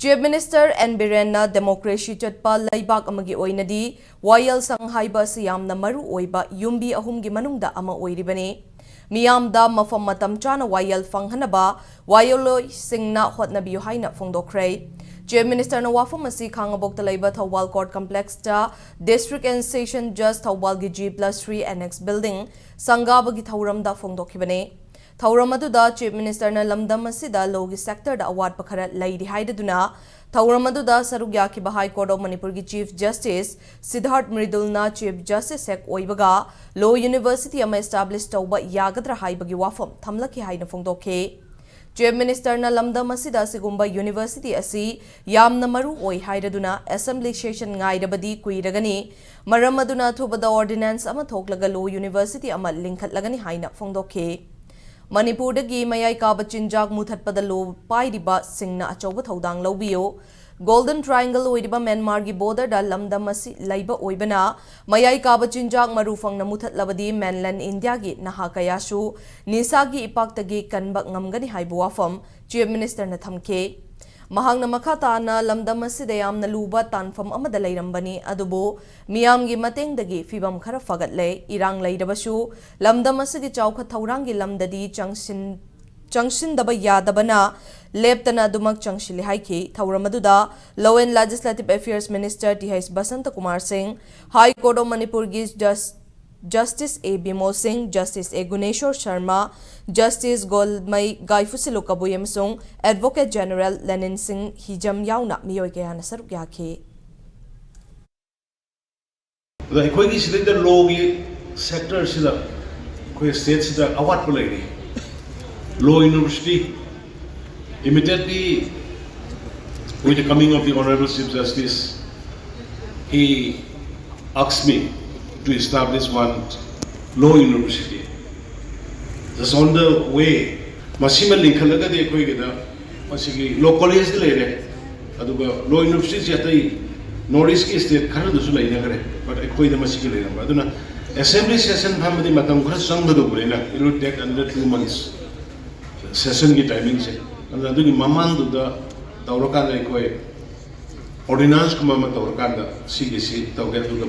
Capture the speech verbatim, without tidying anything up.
Chief Minister N Birenna democracy ꯆꯠꯄ ꯂꯩꯕꯥꯛ ꯑꯃꯒꯤ ꯑꯣꯏꯅꯗꯤ ꯋꯥꯌꯦꯜꯁꯪ ꯍꯥꯏꯕ ꯑꯁꯤ ꯌꯥꯝꯅ ꯃꯔꯨ ꯑꯣꯏꯕ ꯌꯨꯝꯕꯤ ꯑꯍꯨꯝꯒꯤ ꯃꯅꯨꯡꯗ ꯑꯃ ꯑꯣꯏꯔꯤꯕꯅꯤ꯫ ꯃꯤꯌꯥꯝꯗ ꯃꯐꯝ ꯃꯇꯝ ꯆꯥꯅ ꯋꯥꯌꯦꯜ ꯐꯪꯍꯟꯅꯕ ꯋꯥꯌꯦꯜꯂꯣꯏꯁꯤꯡꯅ ꯍꯣꯠꯅꯕꯤꯌꯨ ꯍꯥꯏꯅ ꯐꯣꯡꯗꯣꯛꯈ꯭ꯔꯦ꯫ Chief Ministerꯅ ꯋꯥꯐꯝ ꯑꯁꯤ ꯈꯥꯉꯕꯣꯛꯇ ꯂꯩꯕ Thoubal Court Complexꯇ District and Session Judge ꯊꯧꯕꯥꯜꯒꯤ G plus three Annex Building ꯁꯪꯒꯥꯕꯒꯤ ꯊꯧꯔꯝꯗ ꯐꯣꯡꯗꯣꯛꯈꯤꯕꯅꯤ꯫ ꯊꯧꯔꯝ ꯑꯗꯨꯗ Chief Ministerꯅ ꯂꯝꯗꯝ ꯑꯁꯤꯗ lawꯒꯤ sectorꯗ ꯑꯋꯥꯠꯄ ꯈꯔ ꯂꯩꯔꯤ ꯍꯥꯏꯔꯗꯨꯅ, ꯊꯧꯔꯝ ꯑꯗꯨꯗ ꯁꯔꯨꯛ ꯌꯥꯈꯤꯕ High Court of ꯃꯅꯤꯄꯨꯔꯒꯤ Chief Justice ꯁꯤꯗꯥꯔꯊ ꯃ꯭ꯔꯤꯗꯨꯜꯅ Chief Justice ꯍꯦꯛ ꯑꯣꯏꯕꯒ law university ꯑꯃ establish ꯇꯧꯕ ꯌꯥꯒꯗ꯭ꯔꯥ ꯍꯥꯏꯕꯒꯤ ꯋꯥꯐꯝ ꯊꯝꯂꯛꯈꯤ ꯍꯥꯏꯅ ꯐꯣꯡꯗꯣꯛꯈꯤ꯫ Chief Ministerꯅ ꯂꯝꯗꯝ ꯑꯁꯤꯗ ꯑꯁꯤꯒꯨꯝꯕ university ꯑꯁꯤ ꯌꯥꯝꯅ ꯃꯔꯨ ꯑꯣꯏ ꯍꯥꯏꯔꯗꯨꯅ, Assembly Session ꯉꯥꯏꯔꯕꯗꯤ ꯀꯨꯏꯔꯒꯅꯤ, ꯃꯔꯝ ꯑꯗꯨꯅ ꯑꯊꯨꯕꯗ ordinance ꯑꯃ ꯊꯣꯛꯂꯒ law university ꯑꯃ ꯂꯤꯡꯈꯠꯂꯒꯅꯤ ꯍꯥꯏꯅ ꯐꯣꯡꯗꯣꯛꯈꯤ꯫ ꯃꯅꯤꯄꯨꯔꯗꯒꯤ ꯃꯌꯥꯏ ꯀꯥꯕ ꯆꯤꯟꯖꯥꯛ ꯃꯨꯊꯠꯄꯗ law ꯄꯥꯏꯔꯤꯕꯁꯤꯡꯅ ꯑꯆꯧꯕ ꯊꯧꯗꯥꯡ ꯂꯧꯕꯤꯌꯨ꯫ Golden Triangle ꯑꯣꯏꯔꯤꯕ ꯃ꯭ꯌꯥꯟꯃꯥꯔꯒꯤ borderꯗ ꯂꯝꯗꯝ ꯑꯁꯤ ꯂꯩꯕ ꯑꯣꯏꯕꯅ, ꯃꯌꯥꯏ ꯀꯥꯕ ꯆꯤꯟꯖꯥꯛ ꯃꯔꯨ ꯐꯪꯅ ꯃꯨꯊꯠꯂꯕꯗꯤ mainland Indiaꯒꯤ ꯅꯍꯥ ꯀꯌꯥꯁꯨ ꯅꯤꯁꯥꯒꯤ ꯏꯄꯥꯛꯇꯒꯤ ꯀꯟꯕ ꯉꯝꯒꯅꯤ ꯍꯥꯏꯕ ꯋꯥꯐꯝ Chief Ministerꯅ ꯊꯝꯈꯤ꯫ ꯃꯍꯥꯛꯅ ꯃꯈꯥ ꯇꯥꯅ ꯂꯝꯗꯝ ꯑꯁꯤꯗ ꯌꯥꯝꯅ ꯂꯨꯕ ꯇꯥꯟꯐꯝ ꯑꯃꯗ ꯂꯩꯔꯝꯕꯅꯤ, ꯑꯗꯨꯕꯨ ꯃꯤꯌꯥꯝꯒꯤ ꯃꯇꯦꯡꯗꯒꯤ ꯐꯤꯕꯝ ꯈꯔ ꯐꯒꯠꯂꯦ꯫ ꯏꯔꯥꯡ ꯂꯩꯔꯕꯁꯨ ꯂꯝꯗꯝ ꯑꯁꯤꯒꯤ ꯆꯥꯎꯈꯠ ꯊꯧꯔꯥꯡꯒꯤ ꯂꯝꯗꯗꯤ ꯆꯪꯁꯤꯟ-, ꯆꯪꯁꯤꯟꯗꯕ ꯌꯥꯗꯕꯅ ꯂꯦꯞꯇꯅ ꯑꯗꯨꯃꯛ ꯆꯪꯁꯤꯜꯂꯤ ꯍꯥꯏꯈꯤ꯫ ꯊꯧꯔꯝ ꯑꯗꯨꯗ Law and Legislative Affairs Minister T H Basanta Kumar ꯁꯤꯡ, High Court of ꯃꯅꯤꯄꯨꯔꯒꯤ Jus-, Justice ꯑꯦ ꯕꯤꯃꯣꯜ ꯁꯤꯡ, Justice ꯑꯦ ꯒꯨꯅꯦꯁꯣꯔ ꯁꯔꯃ, Justice ꯒꯣꯜꯃꯩ ꯒꯥꯏꯐꯨꯁꯤꯂꯨ ꯀꯕꯨꯏ ꯑꯃꯁꯨꯡ Advocate General ꯂꯦꯅꯤꯟ ꯁꯤꯡ ꯍꯤꯖꯝ ꯌꯥꯎꯅ ꯃꯤꯑꯣꯏ ꯀꯌꯥꯅ ꯁꯔꯨꯛ ꯌꯥꯈꯤ꯫ ꯑꯗ ꯑꯩꯈꯣꯏꯒꯤ ꯁꯤꯗꯩꯗ lawꯒꯤ sectorꯁꯤꯗ ꯑꯩꯈꯣꯏ stateꯁꯤꯗ ꯑꯋꯥꯠꯄ ꯂꯩꯔꯤ꯫ Law university, immediately with the coming of the Honorable Chief Justice, he asked me to establish one law university. Just on the way, ꯃꯁꯤꯃ ꯂꯤꯡꯈꯠꯂꯒꯗꯤ ꯑꯩꯈꯣꯏꯒꯤꯗ ꯃꯁꯤꯒꯤ law collegeꯗꯤ ꯂꯩꯔꯦ, ꯑꯗꯨꯒ law universityꯁꯦ ꯑꯇꯩ North Eastꯀꯤ state ꯈꯔꯗꯁꯨ ꯂꯩꯅꯈ꯭ꯔꯦ, but ꯑꯩꯈꯣꯏꯗ ꯃꯁꯤꯒꯤ ꯂꯩꯔꯝꯕ꯫ ꯑꯗꯨꯅ assembly session ꯐꯝꯕꯗꯤ ꯃꯇꯝ ꯈꯔ ꯆꯪꯒꯗꯧꯕꯅꯤꯅ, it will take another two months sessionꯒꯤ timingꯁꯦ꯫ ꯑꯗꯨꯅ ꯑꯗꯨꯒꯤ ꯃꯃꯥꯡꯗꯨꯗ ꯇꯧꯔꯀꯥꯟꯗ ꯑꯩꯈꯣꯏ ꯑꯣꯔꯗꯤꯅꯥꯟꯁꯀꯨꯝꯕ ꯑꯃ ꯇꯧꯔꯀꯥꯟꯗ ꯁꯤꯒꯤꯁꯤ ꯇꯧꯒꯦ꯫ ꯑꯗꯨꯒ